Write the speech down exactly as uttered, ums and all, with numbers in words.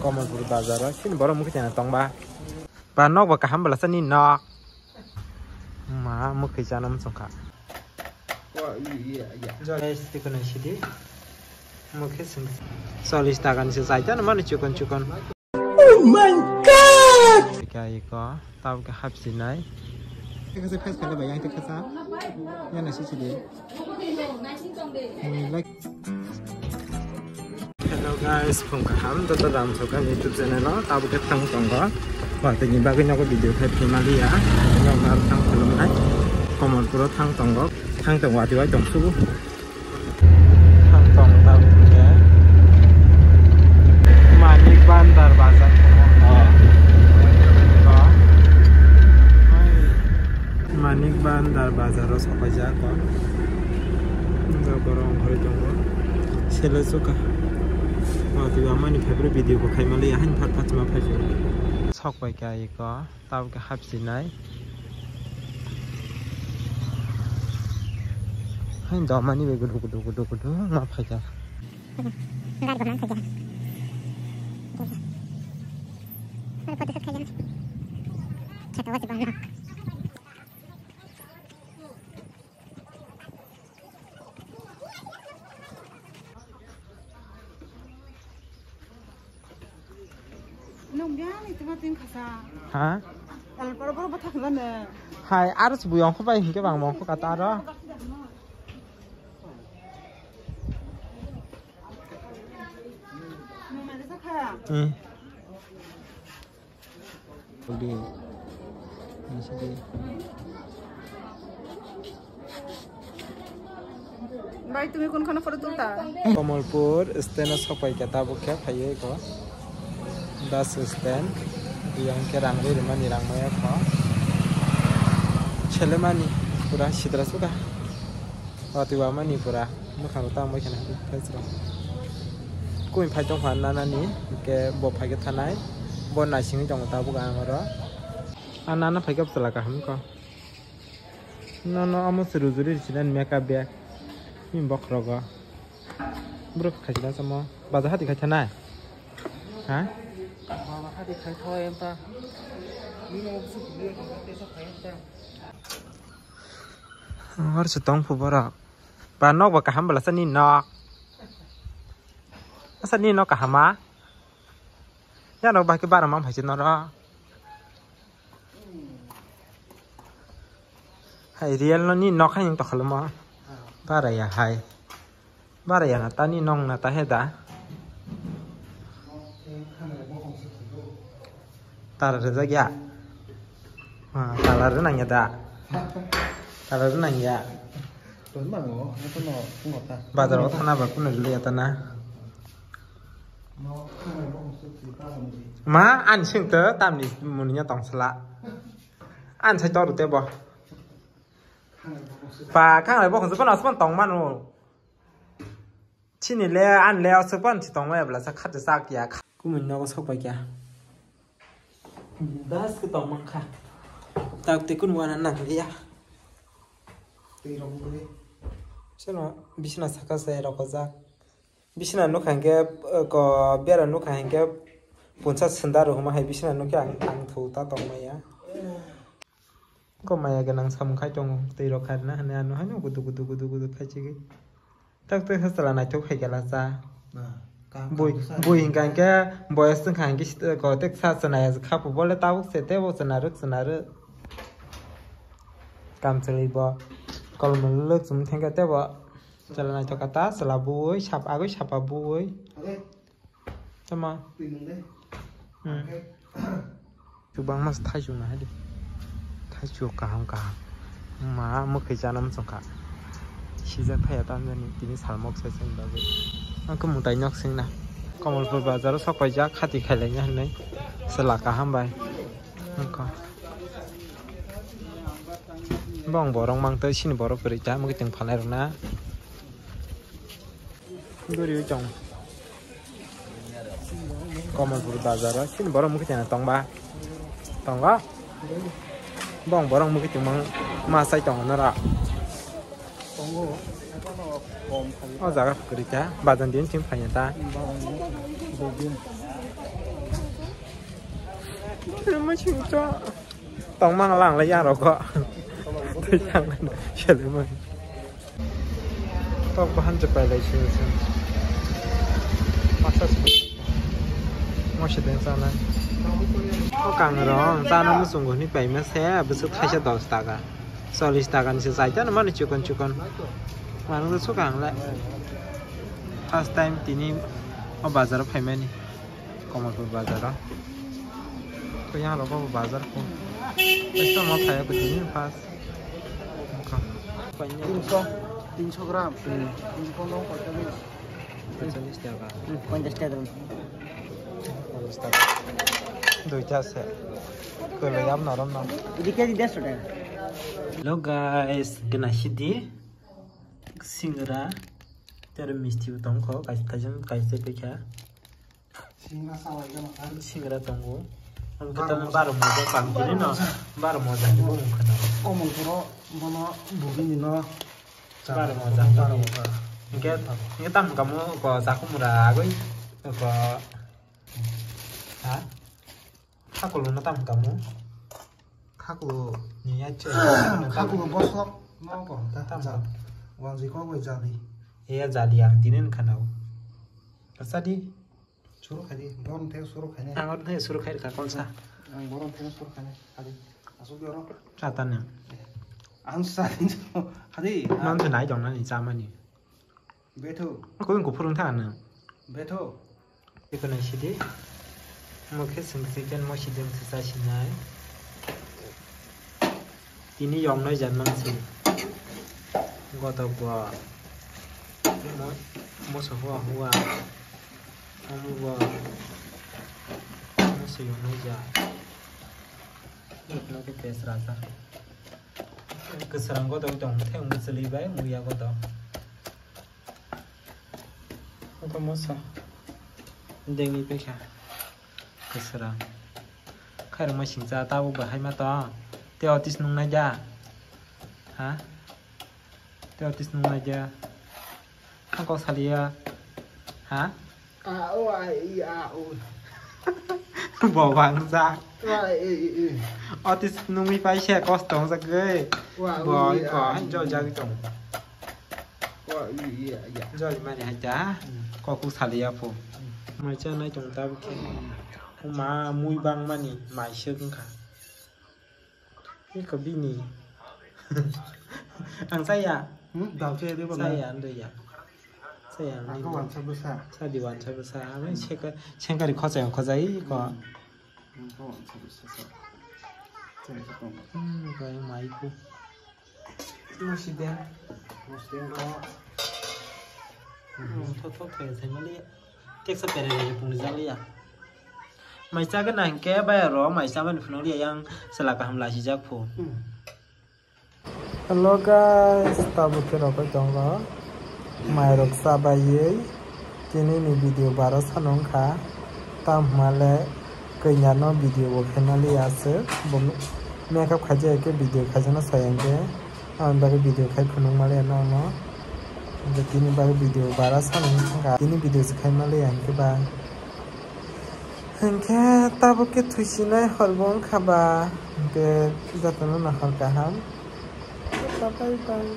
Kamalpur bazar o chini borok mukhe chana tongba. Ba nok ba kaham bwlasa ni nok. Ma mukhe chana muchungkha. Guys, tikana sidi. Mukhe sing. Chollish taka ni se chai ta mani chikon chikon. Oh my God! Ika iko, tabo ke hapsinai. Tikasa face khala ba yang tikasa. Yang nasi sidi. Hello guys, phung kaham, joto ram soka YouTube channel o, tabo khe thang tongo. Watwi ni bagwi nogo video khai phima liya. Nogo ar thang khulumnai. Kamalpur o thang tongo. Thang tongo watwi bai tong subu. Thang tong tabo khe. Manik Bandar bazar. Manik Bandar bazar o sokaijak o. Wngkha borok ongkhorwi tongo. Selo suka. Watwi amani favorite video bo khaimali ahani phat phat ma phaijak. Sok bai kha iko, tabuk khe hapsinai. Hain domani bai gudu gudu gudu gudu ma phaijak. Gari bo nang khaijak. Gari photo shoot khaijak. Kheto wasi bang nok. Nung biang ni tuma tin khasa. Ha? Al paro paro bathak lana. Hai, aro se buyong kho bai hinkhe bang mong kho kata aro. Nung mari sakha. Hmm. Udi. Bai, tumi kunkhano photo tulta? Kamalpur stand o sopai khe tabuk khe phaiwi ko. Bus stand. Yang khe rang ri rimani rang maya kho. Selemani pura sidra suka. Watwi wamani pura mwkhang rok tang bai khana face rok. Kumi phai tong kha nanani, hwnkhe bo phai khe thanai, bo naisingwi tongo tabuk ang oro. Ang nana phai khe bwsala kaham kho. Nono omo se rujuri rwsinani makeup bag. Bini bokhorogo. Borok khaisina samo. Baja hati khai thanai. Ha? Baja hati khai thawai emta. Bini omo se rujuri rwsinani makeup bag. Hor se tong phu borok. Ba nok ba kaham bwlasa ni nok. Asa ni nok kaham a. Ya nok ba ke bara mam hai se noro. Hai real no ni nok hai to kholmo. Bara ya hai. Bara ya na ta ni nong na ta he da. Tara rwjak ya. Ah, tala rwnang ya da. Tala rwnang ya. Rwnang o, abo no phungo ta. Bazar o thana ba kuno rwli ya ta na. Ma, ani sing to tamni muni nya tong sala. An sai toru te bo. Pa khang lai bo khon se kono asman tong manu. Chini le, an le, aswk pan si tongmaya bwlasa kha te sak ya. Kumui nogo sok pai kya. Das ke tong man kha. Tak te kun wana nang liya. Twi rok bwrwi. Seno bisna saka se rok jak. Bisna nukha hinkhe, eh, ko bera nukha hinkhe punsa sunda rok huma hai bisna nukhe ang, ang thu ta tongmaya. Ko maya gwnang samung khai tongo, twi rok kharna hwnwi ano haino gudu gudu gudu gudu khai chigwi. Tak tak sa chwla naithok khai gala cha. Na, kaham bui, kaham sa. Bui hwnkha hinkhe boyas wngkha hinkhe sit-, ko tek sa chwna ya khapu bole tabuk se tebo chwna rwk chwna rwk. Kam chwlwi bo kolmo lwk chum thengkhe tebo chwla naithok kha ta chwla bui sap agwi sapa bui. Tama. Twi nung de. Hmm. Oke. Kwbangma se thaichuk nahai di. Thaichuk kaham kaham. Ma mwkhwi chana muchungkha. Sijak phaiya tamjani tini salmok sai chani bagwi. Ang khe mwtai nok singna. Kamalpur bazar o sok paijak khati khailaina hinwi. Chwla kaham bai. Wngkha. Bong borok mangtwi sini borok kwrwi ta mwkhwtwng phalnai rokna. Bwrwi tong. Kamalpur bazar o chini borok mukhe chana tongba. Tongo. Bong borok mukhe tongmang ma sai tongo nora. Tongo. O jaga kwrwi kha bazar din chini phaiya ta. Bazar din. Tongmang lang lai yang rok. Yang seleng. Tok bahan je pai lai sini sini. Masa sih. Masih den sana. Kok kang rong sana musungo ni pai mase besok kaisa dos taka. Chollish taka ni se chai ta no mani chikon chikon. Manung to sukang le. First time tini o bazar o phaimani. Kamalpur bazar o. To yang rok bo bazar ko. Esto ma phaya ko tini first. Tinso, tinso gram. Hmm. Tinso no pachalish. Pachalish taka. Hmm, ponchash taka gram. Ponchash taka. Duita se. Koi lo yam norom no. Edi keji dersho taka. Hello guys, gana sidi singra tero misti bo tongkho, kaisa kaisa kaisa pekha. Singra salai gana kha. Singra tongo. Ang khe tamo baro moja pang tini no. Baro moja ni bo mung khana. O mung khoro bono bugini no. Baro moja. Baro moja. Hingke, hingke tam kamu ko jaku mura agoi ko. Ha? Khakulu no tam kamu. Khakulu ni ya che. Khakulu bosok no ko. Tam kamu. Wanji ko bai jali. Iya jali ang tini khana. Asadi. Suru khai di, borom the suru khai ne. Ang oro the suru khai kha konsa. Ang borom the suru khai ne. Hadi. Asuk di oro. Chata ne. Ang sa di. Hadi. Mang khe nai dong nani chamani. Betho. Ko ko phurung tha ne. Betho. Iko nai sidi. Mo khe sing sing ken mo sidi mo sa sinai. Tini yong noi jan mang si. Gotok bo. Mo, mo so hua hua. Omo bo. Mo se yong noi ja. Iko no ke pes raja. Kwswrang gotok tong the ung chwli bai muya gotok. Oko mosa. Dengni pekha. Kwswrang. Khairokma singcha tabuk bahai ma to. Te otis nungnai da. Ha? Te otis nungnai da. Ang kok saliya. Ha? A, o, a, i, a, o. Bo bangsa. A, e, i, e. Otis nungwi paisa kosto wngsa gwi. Wa, u, i, a, i. Bo ko jo jagwi tong. Wa, i, i, a, i, a. Joli mani haita. Hmm. Koku saliya pho. Hmm. Mai cha nai tong tabuk khe. Ma mui bang mani mai sek wngkha. Iko bini. Ang saya. Hmm? Dal saya dia bang. Saya ando ya. Saya ando. Aku wansa besar. Saya di wansa besar. Ami seka sengkari khosa yang khosa iko. Hmm. Aku wansa besar. Saya seka. Hmm, kaya maiku. Musideng. Musideng ko. Hmm, thok thok kaya saya mali. Teksa pere pere pungni jaliya. Mai cha gana hingke bai aro mai cha mani phunukliya yang chwla kaham lasijak phu. Hmm. Hello guys, tabuk khe rokoi tongo. Mai rok cha baiwi tini ni video baro sano wngkha. Tam hwnmale kanya no video bo khe maliya aswk. Bo makeup khaijak khe video khaijakno sai hwnkhe. Aboni bagwi video khai phunuk maliya nokno. Hwnkhe tini bagwi video baro sano wngkha. Tini video se khai maliya hwnkhe ba. Hwnkhe tabuk khe thuisinai hor bo wngkha ba, hwnkhe jotono no hor kaham. Bye bye.